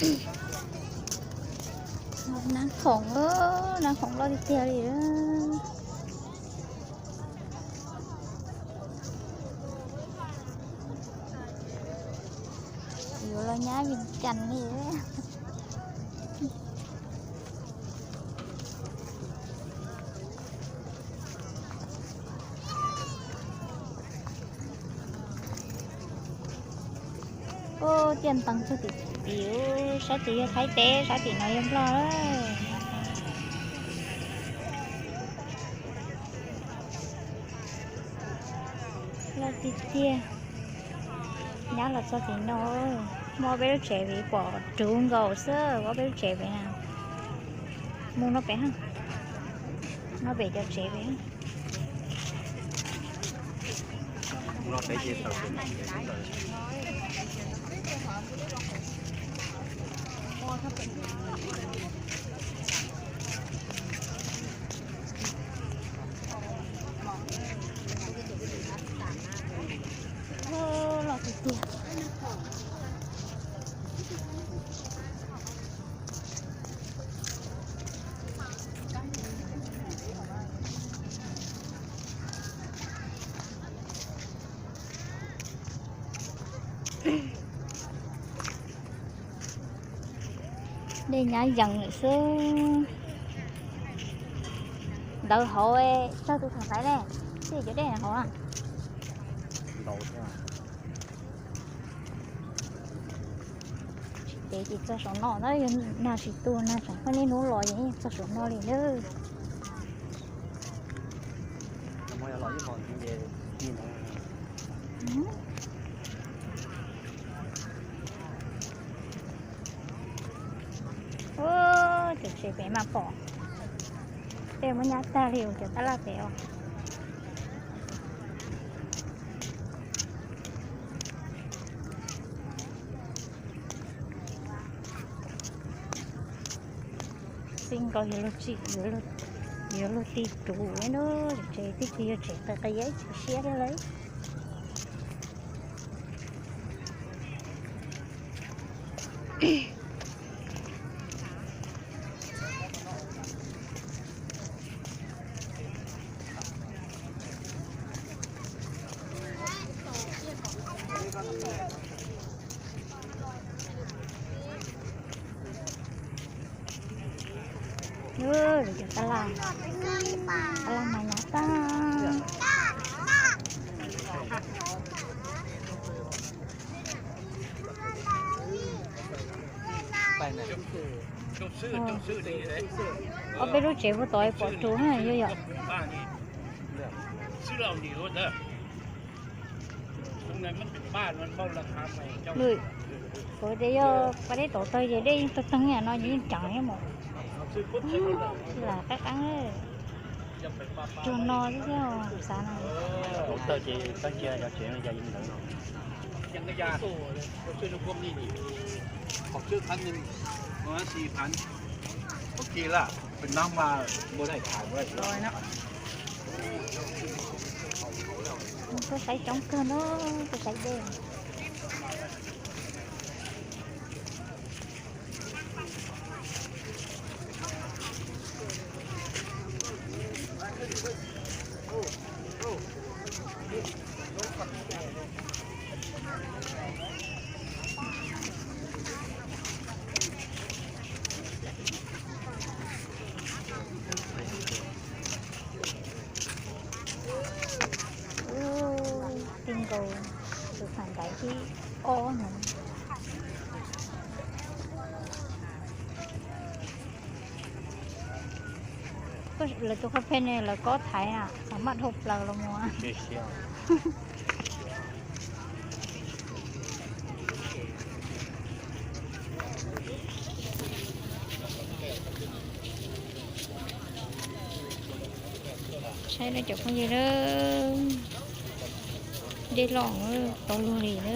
Nab khoom, nab khoom loj tiag tiag li. Yuav los nyab Vias Cas li. Ub, tiaj ntees txog tim tid, sab tid yog Thaib teb, sab tim no yog Nplog. Loj tiag tiag. Nyab los txog tim no, muaj peb lub tsev pem pom ruv nkaus xwb, muaj peb lub tsev pem na. Mus no pem, no pem cov tsev pem. Loj tiag tiag. Dej nyab yees lawm xwb. Ntawd hauv, tsawg tus thaum ntaiv ne, tsis cov dej hauv. Tsis pem ces txog saum no na, yog nag tsis tu nag tseem pheej niaj hnub los ces yeej txog saum no li na. Ub, cov tsev pem mas pom tej muab nyab tag li cov tab laj pem os. Xij nkaus yuav luag tsim, yuav luag ti ruv na, tsev twb tsis yog tsev qis qis, tsis siab thiab lawm. Cov tab laj, tab laj mas nyab tag. Ob peb lub tsev puag tod pom ruv na yog yom. Kuv tias yog pas dej tod tawg ces dej yeej tawg tawg no ces yeej ceev mus. Lam qab qab tsuag no xwb xav na. Tawg ces tawg cia cov tsev no cas yeej ntawd no. Tuaj saib coob kawg no, tuaj saib dej. Ub, ti nkaus tus pham ntaiv thib ob no. Lawv tus kho phe ne lawv kob thaiv na, thaum maj dhau plaws los mus. Saib no cov phooj ywg na, dej loj tau luag li na.